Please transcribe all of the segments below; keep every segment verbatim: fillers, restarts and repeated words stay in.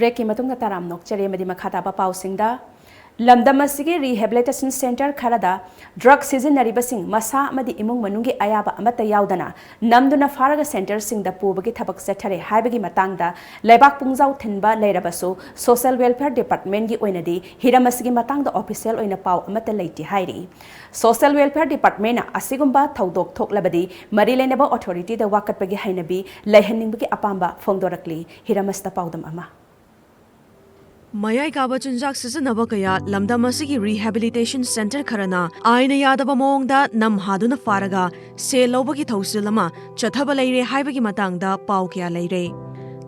ꯕ꯭ꯔꯦꯛꯀꯤ ꯃꯇꯨꯡꯗ ꯇꯔꯥꯝꯅ ꯑꯣꯛꯆꯔꯤ꯫ ꯑꯃꯗꯤ ꯃꯈꯥ ꯇꯥꯕ ꯄꯥꯎꯁꯤꯡꯗ, ꯂꯝꯗꯝ ꯑꯁꯤꯒꯤ ꯔꯤꯍꯦꯕꯤꯂꯤꯇꯦꯁꯟ ꯁꯦꯟꯇꯔ ꯈꯔꯗ ꯗ꯭ꯔꯒ ꯁꯤꯖꯤꯟꯅꯔꯤꯕꯁꯤꯡ ꯃꯁꯥ ꯑꯃꯗꯤ ꯏꯃꯨꯡ ꯃꯅꯨꯡꯒꯤ ꯑꯌꯥꯕ ꯑꯃꯠꯇ ꯌꯥꯎꯗꯅ ꯅꯝꯗꯨꯅ ꯐꯥꯔꯒ ꯁꯦꯟꯇꯔꯁꯤꯡꯗ ꯄꯨꯕꯒꯤ ꯊꯕꯛ ꯆꯠꯊꯔꯦ ꯍꯥꯏꯕꯒꯤ ꯃꯇꯥꯡꯗ ꯂꯩꯕꯥꯛ ꯄꯨꯡꯖꯥꯎ ꯊꯤꯟꯕ ꯂꯩꯔꯕꯁꯨ, ꯁꯣꯁꯤꯌꯦꯜ ꯋꯦꯜꯐꯤꯌꯔ ꯗꯤꯄꯥꯔꯠꯃꯦꯟꯒꯤ ꯑꯣꯏꯅꯗꯤ ꯍꯤꯔꯝ ꯑꯁꯤꯒꯤ ꯃꯇꯥꯡꯗ ꯑꯣꯐꯤꯁꯤꯌꯦꯜ ꯑꯣꯏꯅ ꯄꯥꯎ ꯑꯃꯠꯇ ꯂꯩꯇꯦ ꯍꯥꯏꯔꯤ꯫ ꯁꯣꯁꯤꯌꯦꯜ ꯋꯦꯜꯐꯤꯌꯔ ꯗꯤꯄꯥꯔꯠꯃꯦꯟꯅ ꯑꯁꯤꯒꯨꯝꯕ ꯊꯧꯗꯣꯛ ꯊꯣꯛꯂꯕꯗꯤ ꯃꯔꯤ ꯂꯩꯅꯕ ꯑꯣꯊꯣꯔꯤꯇꯤꯗ ꯋꯥꯀꯠꯄꯒꯤ ꯍꯩꯅꯕꯤ ꯂꯩꯍꯟꯅꯤꯡꯕꯒꯤ ꯑꯄꯥꯝꯕ ꯐꯣꯡꯗꯣꯔꯛꯂꯤ꯫ ꯍꯤꯔꯝ ꯑꯁꯤꯗ ꯄꯥꯎꯗꯝ ꯑꯃ꯫ ꯃꯌꯥꯏ ꯀꯥꯕ ꯆꯤꯟꯖꯥꯛ ꯁꯤꯖꯤꯟꯅꯕ ꯀꯌꯥ ꯂꯝꯗꯝ ꯑꯁꯤꯒꯤ ꯔꯤꯍꯦꯕꯤꯂꯤꯇꯦꯁꯟ ꯁꯦꯟꯇꯔ ꯈꯔꯅ ꯑꯥꯏꯟꯅ ꯌꯥꯗꯕ ꯃꯑꯣꯡꯗ ꯅꯝꯍꯥꯗꯨꯅ ꯐꯥꯔꯒ ꯁꯦꯜ ꯂꯧꯕꯒꯤ ꯊꯧꯁꯤꯜ ꯑꯃ ꯆꯠꯊꯕ ꯂꯩꯔꯦ ꯍꯥꯏꯕꯒꯤ ꯃꯇꯥꯡꯗ ꯄꯥꯎ ꯀꯌꯥ ꯂꯩꯔꯦ꯫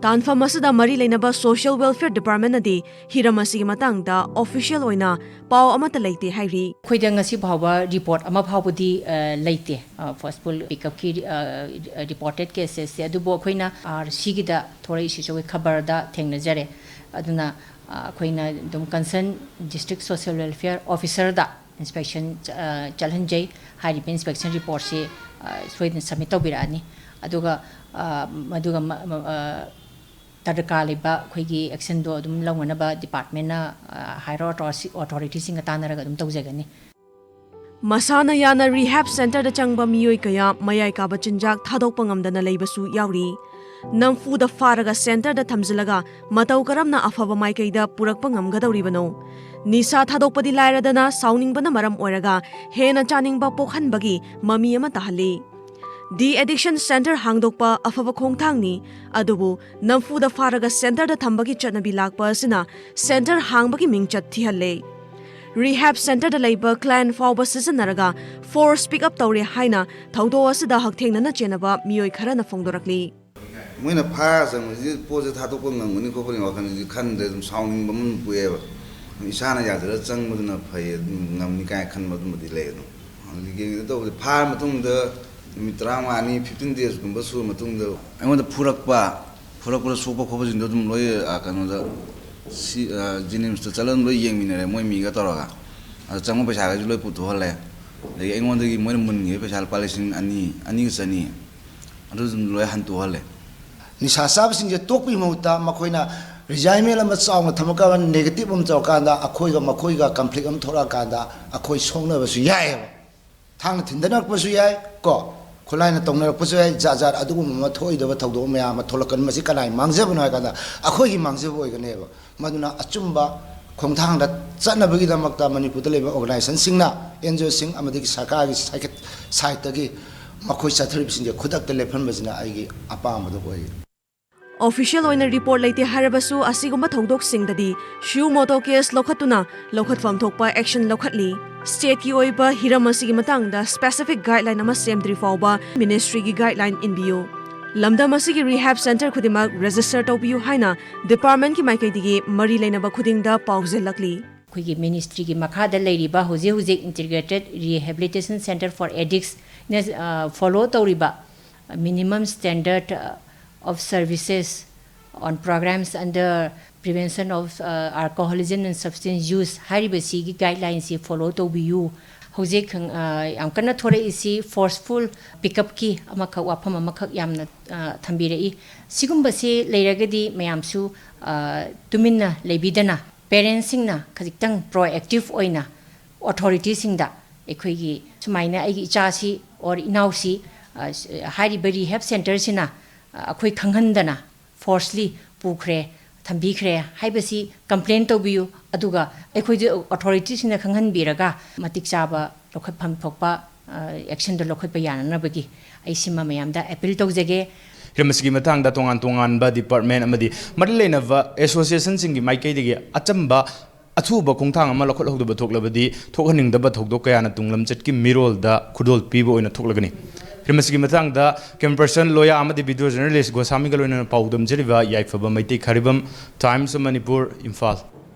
ꯇꯥꯟꯐꯝ ꯑꯁꯤꯗ ꯃꯔꯤ ꯂꯩꯅꯕ ꯁꯣꯁꯤꯌꯦꯜ ꯋꯦꯜꯐꯤꯌꯔ ꯗꯤꯄꯥꯔꯠꯃꯦꯟꯅꯗꯤ ꯍꯤꯔꯝ ꯑꯁꯤꯒꯤ ꯃꯇꯥꯡꯗ ꯑꯣꯐꯤꯁꯤꯌꯦꯜ ꯑꯣꯏꯅ ꯄꯥꯎ ꯑꯃꯠꯇ ꯂꯩꯇꯦ ꯍꯥꯏꯔꯤ꯫ ꯑꯩꯈꯣꯏꯗ ꯉꯁꯤ ꯐꯥꯎꯕ ꯔꯤꯄꯣꯔꯠ ꯑꯃ ꯐꯥꯎꯕꯗꯤ, ꯑ, ꯂꯩꯇꯦ꯫ ꯑ, ꯐꯣꯔꯁꯐꯨꯜ ꯄꯤꯀꯞꯀꯤ, ꯑ, ꯔꯤꯄꯣꯔꯇꯦꯠ ꯀꯦꯁꯦꯁꯁꯦ꯫ ꯑꯗꯨꯕꯨ ꯑꯩꯈꯣꯏꯅ ꯑꯥꯔ ꯁꯤꯒꯤꯗ ꯊꯣꯔꯛꯏꯁꯤꯁꯨ ꯑꯩꯈꯣꯏ ꯈꯕꯔꯗ ꯊꯦꯡꯅꯖꯔꯦ꯫ ꯑꯗꯨꯅ, ꯑ, ꯑꯩꯈꯣꯏꯅ ꯑꯗꯨꯝ ꯀꯟꯁꯔꯟ ꯗꯤꯁꯇ꯭ꯔꯤꯛ ꯁꯣꯁꯤꯌꯦꯜ ꯋꯦꯜꯐꯤꯌꯔ ꯑꯣꯐꯤꯁꯔꯗ ꯏꯟꯁꯄꯦꯛꯁꯟ, ꯑ, ꯆꯠꯍꯟꯖꯩ꯫ ꯍꯥꯏꯔꯤꯕ ꯏꯟꯁꯄꯦꯛꯁꯟ ꯔꯤꯄꯣꯔꯠꯁꯤ, ꯑ, ꯁꯣꯏꯗꯅ ꯁꯕꯃꯤꯠ ꯇꯧꯕꯤꯔꯛꯑꯅꯤ꯫ ꯑꯗꯨꯒ, ꯑ, ꯃꯗꯨꯒ ꯃ-, ꯃ-, ꯑ, ꯗꯔꯀꯥꯔ ꯂꯩꯕ ꯑꯩꯈꯣꯏꯒꯤ ꯑꯦꯛꯁꯟꯗꯣ ꯑꯗꯨꯝ ꯂꯧꯅꯅꯕ ꯗꯤꯄꯥꯔꯠꯃꯦꯟꯅ, ꯑ, ꯍꯥꯏꯌꯔ ꯑꯣꯊꯣꯔꯤꯇꯤꯁꯤꯡꯒ ꯇꯥꯟꯅꯔꯒ ꯑꯗꯨꯝ ꯇꯧꯖꯒꯅꯤ꯫ ꯃꯁꯥꯅ ꯌꯥꯅ ꯔꯤꯍꯦꯕ ꯁꯦꯟꯇꯔꯗ ꯆꯪꯕ ꯃꯤꯑꯣꯏ ꯀꯌꯥ ꯃꯌꯥꯏ ꯀꯥꯕ ꯆꯤꯟꯖꯥꯛ ꯊꯥꯗꯣꯛꯄ ꯉꯝꯗꯅ ꯂꯩꯕꯁꯨ ꯌꯥꯎꯔꯤ꯫ ꯅꯝꯐꯨꯗ ꯐꯥꯔꯒ ꯁꯦꯟꯇꯔꯗ ꯊꯝꯖꯤꯜꯂꯒ ꯃꯇꯧ ꯀꯔꯝꯅ ꯑꯐꯕ ꯃꯥꯏꯀꯩꯗ ꯄꯨꯔꯛꯄ ꯉꯝꯒꯗꯧꯔꯤꯕꯅꯣ? ꯅꯤꯁꯥ ꯊꯥꯗꯣꯛꯄꯗꯤ ꯂꯥꯏꯔꯗꯅ ꯁꯥꯎꯅꯤꯡꯕꯅ ꯃꯔꯝ ꯑꯣꯏꯔꯒ ꯍꯦꯟꯅ ꯆꯥꯅꯤꯡꯕ ꯄꯣꯛꯍꯟꯕꯒꯤ ꯃꯃꯤ ꯑꯃ ꯇꯥꯍꯜꯂꯤ꯫ ꯗꯤ ꯑꯦꯗꯤꯛꯁꯟ ꯁꯦꯟꯇꯔ ꯍꯥꯡꯗꯣꯛꯄ ꯑꯐꯕ ꯈꯣꯡꯊꯥꯡꯅꯤ, ꯑꯗꯨꯕꯨ ꯅꯝꯐꯨꯗ ꯐꯥꯔꯒ ꯁꯦꯟꯇꯔꯗ ꯊꯝꯕꯒꯤ ꯆꯠꯅꯕꯤ ꯂꯥꯛꯄ ꯑꯁꯤꯅ ꯁꯦꯟꯇꯔ ꯍꯥꯡꯕꯒꯤ ꯃꯤꯡꯆꯠ ꯊꯤꯍꯜꯂꯦ꯫ ꯔꯤꯍꯦꯕ ꯁꯦꯟꯇꯔꯗ ꯂꯩꯕ ꯀ꯭ꯂꯥꯏꯟ ꯐꯥꯎꯕ ꯁꯤꯖꯤꯟꯅꯔꯒ ꯐꯣꯔꯁ ꯄꯤꯛ ꯑꯞ ꯇꯧꯔꯦ ꯍꯥꯏꯅ ꯊꯧꯗꯣꯛ ꯑꯁꯤꯗ ꯍꯛꯊꯦꯡꯅꯅ ꯆꯦꯟꯅꯕ ꯃꯤꯑꯣꯏ ꯈꯔꯅ ꯐꯣꯡꯗꯣꯔꯛꯂꯤ꯫ ꯃꯣꯏꯅ ꯐꯥꯔ ꯆꯪꯕꯁꯤꯗꯤ ꯄꯣꯠꯁꯦ ꯊꯥꯗꯣꯛꯄ ꯉꯝꯒꯅꯤ ꯈꯣꯠꯀꯅꯤ ꯋꯥꯈꯜꯁꯤꯗꯤ ꯈꯟꯗ꯭ꯔꯦ꯫ ꯑꯗꯨꯝ ꯁꯥꯎꯅꯤꯡꯕ ꯑꯃ ꯄꯣꯛꯑꯦꯕ꯫ ꯏꯁꯥꯅ ꯌꯥꯖꯔ ꯆꯪꯕꯗꯨꯅ ꯐꯩ, ꯑꯗꯨꯝ ꯉꯝꯅꯤ ꯀꯥꯏꯅ ꯈꯟꯕ ꯑꯗꯨꯝꯕꯗꯤ ꯂꯩ꯫ ꯑꯗꯨꯝ ꯍꯧꯖꯤꯛꯀꯤ ꯀꯩꯅꯣ ꯇꯧꯕꯗꯤ ꯐꯥꯔ ꯃꯇꯨꯡꯗ ꯅꯨꯃꯤꯠ ꯇꯔꯥꯃꯉꯥꯅꯤ, ꯐꯤꯐꯇꯤꯟ ꯗꯦꯖꯀꯨꯝꯕ ꯁꯨꯔ ꯃꯇꯨꯡꯗ ꯑꯩꯉꯣꯟꯗ ꯐꯨꯔꯛꯄ, ꯐꯨꯔꯛꯄꯗ ꯁꯣꯛꯄ ꯈꯣꯠꯄꯁꯤꯡꯗꯣ ꯑꯗꯨꯝ ꯂꯣꯏ, ꯑ, ꯀꯩꯅꯣꯗ, ꯁꯤ, ꯑ, ꯖꯦꯅꯤꯝꯁꯇ ꯆꯠꯂꯒ ꯑꯗꯨꯝ ꯂꯣꯏ ꯌꯦꯡꯃꯤꯟꯅꯔꯦ ꯃꯣꯏ ꯃꯤꯒ ꯇꯧꯔꯒ꯫ ꯑꯗ ꯆꯪꯕ ꯄꯩꯁꯥꯈꯩꯁꯨ ꯂꯣꯏ ꯄꯨꯊꯣꯛꯍꯜꯂꯦ꯫ ꯑꯗꯒꯤ ꯑꯩꯉꯣꯟꯗꯒꯤ ꯃꯣꯏꯅ ꯃꯨꯟꯈꯤꯕ ꯄꯩꯁꯥ ꯂꯨꯄꯥ ꯂꯤꯁꯤꯡ ꯑꯅꯤ, ꯑꯅꯤꯒ ꯆꯅꯤ, ꯑꯗꯨ ꯑꯗꯨꯝ ꯂꯣꯏ ꯍꯟꯇꯣꯛꯍꯜꯂꯦ꯫ ꯅꯤꯁꯥ ꯆꯥꯕꯁꯤꯡꯁꯦ ꯇꯣꯛꯄꯒꯤ ꯃꯍꯨꯠꯇ ꯃꯈꯣꯏꯅ Resentment ꯑꯃ ꯆꯥꯎꯅ ꯊꯝꯃꯀꯥꯟꯗ, negative ꯑꯃ ꯇꯧꯔꯀꯥꯟꯗ, ꯑꯩꯈꯣꯏꯒ ꯃꯈꯣꯏꯒ conflict ꯑꯃ ꯊꯣꯛꯂꯛꯑꯀꯥꯟꯗ ꯑꯩꯈꯣꯏ ꯁꯣꯛꯅꯕꯁꯨ ꯌꯥꯏꯑꯕ꯫ ꯊꯥꯡꯅ ꯊꯤꯟꯗꯅꯔꯛꯄꯁꯨ ꯌꯥꯏ ꯀꯣ, ꯈꯨꯠꯂꯥꯏꯅ ꯇꯧꯅꯔꯛꯄꯁꯨ ꯌꯥꯏ, ꯖꯥꯠ ꯖꯥꯠ ꯑꯗꯨꯒꯨꯝꯕ ꯑꯃ ꯊꯣꯛꯑꯣꯏꯗꯕ ꯊꯧꯗꯣꯛ ꯃꯌꯥꯝ ꯑꯃ ꯊꯣꯛꯂꯛꯀꯅꯤ꯫ ꯃꯁꯤ ꯀꯅꯥꯒꯤ ꯃꯥꯡꯖꯕꯅꯣ ꯍꯥꯏ ꯀꯥꯟꯗ, ꯑꯩꯈꯣꯏꯒꯤ ꯃꯥꯡꯖꯕ ꯑꯣꯏꯒꯅꯦꯕ꯫ ꯃꯗꯨꯅ ꯑꯆꯨꯝꯕ ꯈꯣꯡꯊꯥꯡꯗ ꯆꯠꯅꯕꯒꯤꯗꯃꯛꯇ ꯃꯅꯤꯄꯨꯔꯗ ꯂꯩꯕ organizationꯁꯤꯡꯅ, NGOꯁꯤꯡ ꯑꯃꯗꯤ ꯁꯔꯀꯥꯔꯒꯤ side, sideꯇꯒꯤ ꯃꯈꯣꯏ ꯆꯠꯊꯔꯤꯕꯁꯤꯡꯁꯦ ꯈꯨꯗꯛꯇ ꯂꯦꯞꯍꯟꯕꯁꯤꯅ ꯑꯩꯒꯤ ꯑꯄꯥꯝꯕꯗꯨ ꯑꯣꯏ꯫ Official ꯑꯣꯏꯅ report ꯂꯩꯇꯦ ꯍꯥꯏꯔꯕꯁꯨ, ꯑꯁꯤꯒꯨꯝꯕ ꯊꯧꯗꯣꯛꯁꯤꯡꯗꯗꯤ suo motu case ꯂꯧꯈꯠꯇꯨꯅ ꯂꯧꯈꯠꯐꯝ ꯊꯣꯛꯄ action ꯂꯧꯈꯠꯂꯤ꯫ Stateꯀꯤ ꯑꯣꯏꯕ ꯍꯤꯔꯝ ꯑꯁꯤꯒꯤ ꯃꯇꯥꯡꯗ specific guideline ꯑꯃ ꯁꯦꯝꯗ꯭ꯔꯤ ꯐꯥꯎꯕ ministryꯒꯤ guideline ꯏꯟꯕꯤꯌꯨ꯫ ꯂꯝꯗꯝ ꯑꯁꯤꯒꯤ rehab centre ꯈꯨꯗꯤꯡꯃꯛ register ꯇꯧꯕꯤꯌꯨ ꯍꯥꯏꯅ departmentꯀꯤ ꯃꯥꯏꯀꯩꯗꯒꯤ ꯃꯔꯤ ꯂꯩꯅꯕ ꯈꯨꯗꯤꯡꯗ ꯄꯥꯎꯖꯦꯜꯂꯛꯂꯤ꯫ ꯑꯩꯈꯣꯏꯒꯤ ministryꯒꯤ ꯃꯈꯥꯗ ꯂꯩꯔꯤꯕ ꯍꯧꯖꯤꯛ ꯍꯧꯖꯤꯛ Integrated Rehabilitation Centre for Addictsꯅ follow ꯇꯧꯔꯤꯕ minimum standard of services on programs under prevention of alcoholism and substance use ꯍꯥꯏꯔꯤꯕꯁꯤꯒꯤ guidelineꯁꯤ follow ꯇꯧꯕꯤꯌꯨ꯫ ꯍꯧꯖꯤꯛ ꯌꯥꯝ ꯀꯟꯅ ꯊꯣꯔꯛꯏꯁꯤ forceful pickupꯀꯤ ꯑꯃꯈꯛ, ꯋꯥꯐꯝ ꯑꯃꯈꯛ ꯌꯥꯝꯅ ꯊꯝꯕꯤꯔꯛꯏ꯫ ꯁꯤꯒꯨꯝꯕꯁꯤ ꯂꯩꯔꯒꯗꯤ ꯃꯌꯥꯝꯁꯨ ꯇꯨꯃꯤꯟꯅ ꯂꯩꯕꯤꯗꯅ parentsꯁꯤꯡꯅ ꯈꯖꯤꯛꯇꯪ proactive ꯑꯣꯏꯅ authorityꯁꯤꯡꯗ ꯑꯩꯈꯣꯏꯒꯤ ꯁꯨꯃꯥꯏꯅ ꯑꯩꯒꯤ ꯏꯆꯥꯁꯤ or ꯏꯅꯥꯎꯁꯤ ꯍꯥꯏꯔꯤꯕ rehab centreꯁꯤꯅ ꯑꯩꯈꯣꯏ ꯈꯪꯍꯟꯗꯅ forcefully ꯄꯨꯈ꯭ꯔꯦ, ꯊꯝꯕꯤꯈ꯭ꯔꯦ ꯍꯥꯏꯕꯁꯤ complain ꯇꯧꯕꯤꯌꯨ꯫ ꯑꯗꯨꯒ ꯑꯩꯈꯣꯏꯗ authorityꯁꯤꯡꯅ ꯈꯪꯍꯟꯕꯤꯔꯒ ꯃꯇꯤꯛ ꯆꯥꯕ ꯂꯧꯈꯠꯐꯝ ꯊꯣꯛꯄ actionꯗꯣ ꯂꯧꯈꯠꯄ ꯌꯥꯅꯅꯕꯒꯤ ꯑꯩ ꯁꯤꯃ ꯃꯌꯥꯝꯗ appeal ꯇꯧꯖꯒꯦ꯫ ꯍꯤꯔꯝ ꯑꯁꯤꯒꯤ ꯃꯇꯥꯡꯗ ꯇꯣꯉꯥꯟ ꯇꯣꯉꯥꯟꯕ department ꯑꯃꯗꯤ ꯃꯔꯤ ꯂꯩꯅꯕ associationꯁꯤꯡꯒꯤ ꯃꯥꯏꯀꯩꯗꯒꯤ ꯑꯆꯝꯕ ꯑꯊꯨꯕ ꯈꯣꯡꯊꯥꯡ ꯑꯃ ꯂꯧꯈꯠꯍꯧꯗꯕ ꯊꯣꯛꯂꯕꯗꯤ ꯊꯣꯛꯍꯟꯅꯤꯡꯗꯕ ꯊꯧꯗꯣꯛ ꯀꯌꯥꯅ ꯇꯨꯡꯂꯝꯆꯠꯀꯤ ꯃꯤꯔꯣꯜꯗ ꯈꯨꯗꯣꯜ ꯄꯤꯕ ꯑꯣꯏꯅ ꯊꯣꯛꯂꯒꯅꯤ꯫ ꯍꯤꯔꯝ ꯑꯁꯤꯒꯤ ꯃꯇꯥꯡꯗ camera person ꯂꯣꯌꯥ ꯑꯃꯗꯤ video journalist ꯒꯣꯁꯥꯃꯤꯒ ꯂꯣꯏꯅꯅ ꯄꯥꯎꯗꯝꯖꯔꯤꯕ ꯌꯥꯏꯐꯕ Meitei ꯈꯥꯔꯤꯕꯝ, Times of Manipur, Imphal.